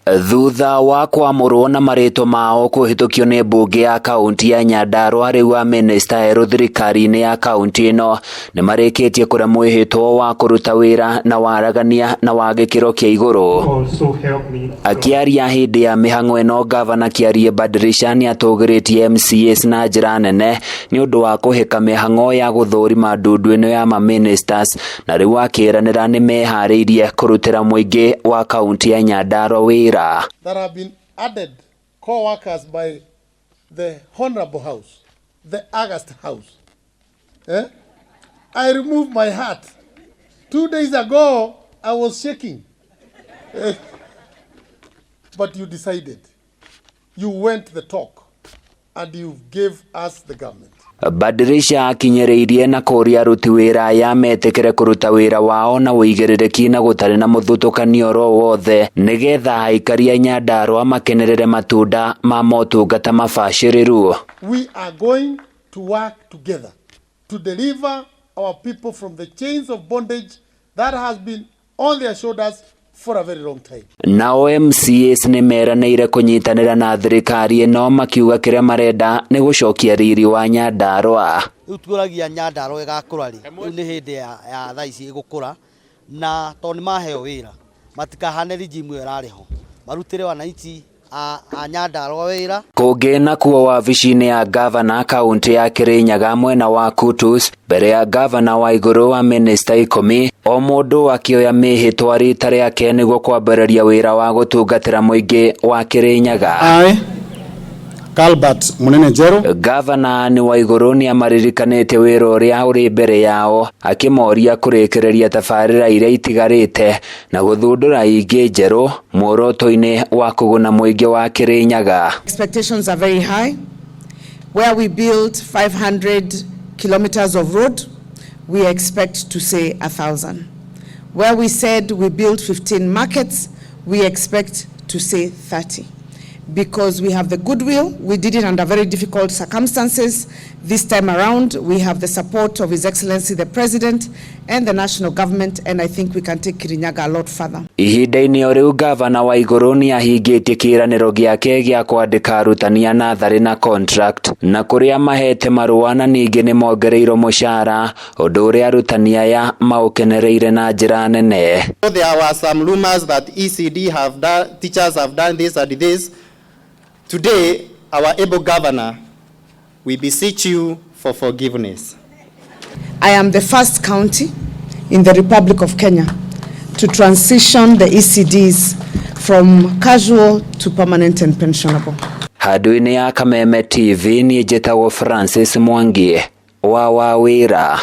Thutha wa kwamũrwo na marĩtwa mao kũhĩtũkio nĩ mbunge ya kaunti ya Nyandarua, rĩu amĩnĩsta erũ thirikari-inĩ ya kaunti ĩno nĩ marĩkĩtie kũrĩa mwĩhĩtwo wa kũruta wĩra na waragania na wa gĩkĩro kĩa igũrũ. So help me God. Akĩaria hĩndĩ ya mĩhang'o ĩno, Gavana Kĩarie Badirisha nĩatũgĩrĩtie MCAs na njĩra nene nĩ ũndũ wa kũhĩka mĩhang'o ya gũthũrima ndundu ĩno ya ma-ministers, na rĩu akĩranĩra nĩ meharĩirie kũrutĩra mũingĩ wa kaunti ya Nyandarua wĩra. That have been added co-workers by the Honorable House, the August House. Eh? I removed my hat. 2 days ago, I was shaking. Eh, but you decided. You went the talk and you gave us the government. Badirisha akinyĩrĩirie na kũũria aruti wĩra aya metĩkĩre kũruta wĩra wao na ũigĩrĩrĩki na gũtarĩ na mũthutũkanio oro wothe, nĩgetha aikari a Nyandarua makenerere matunda ma motungata mabacĩrĩru. We are going to work together to deliver our people from the chains of bondage that has been on their shoulders for a very long time. Nao MCAs nĩ meranĩire kũnyitanĩra na thirikari ĩno, makiuga kĩrĩa marenda nĩ gũcokia riri wa Nyandarua. Rĩu tuoragia Nyandarua ĩgakũra rĩ? Rĩu nĩ hĩndĩ ya thaa ici ĩgũkũra, na tondũ nĩ maheo wĩra, matikahane regime ĩyo ĩrarĩ ho, marutĩre wananchi a Nyandarua wĩra. Kũngĩ nakuo, wabici-inĩ ya gavana kaunti ya Kirinyaga mwena wa Kutus, mbere ya gavana wa igũrũ wa minista 10, o mũndũ akĩoya mĩhĩtwa rita rĩake nĩguo kwambĩrĩria wĩra wa gũtungatĩra mũingĩ wa Kirinyaga. I, Albert Munene Njeru. Gavana nĩ wa igũrũ nĩ amaririkanĩte wĩra ũrĩa ũrĩ mbere yao, akĩmoria kũrĩkĩrĩria tabarĩra iria itigarĩte na gũthundũra ingĩ njerũ muoroto-inĩ wa kũguna mũingĩ wa Kirinyaga. Expectations are very high. Where we built 500 kilometers of road, we expect to say 1,000. Where we said we built 15 markets, we expect to say 30. Because we have the goodwill, we did it under very difficult circumstances. This time around, we have the support of His Excellency the President and the national government, and I think we can take Kirinyaga a lot further. Ihinda-inĩ o rĩu, gavana wa igũrũ nĩ ahingĩtie kĩĩranĩro gĩake gĩa kwandĩka arutani a natharĩ na contract, na kũrĩa mahete marũa, na ningĩ nĩ mongereirwo mũcara, ũndũ ũrĩa arutani aya maũkenereire na njĩra nene. There were some rumors that ECD have done, teachers have done this and this. Today, our able governor, we beseech you for forgiveness. I am the first county in the Republic of Kenya to transition the ECDs from casual to permanent and pensionable. Handũ-inĩ ya Kameme TV, niĩ njĩtagwo Francis Mwangi wa Wawĩra.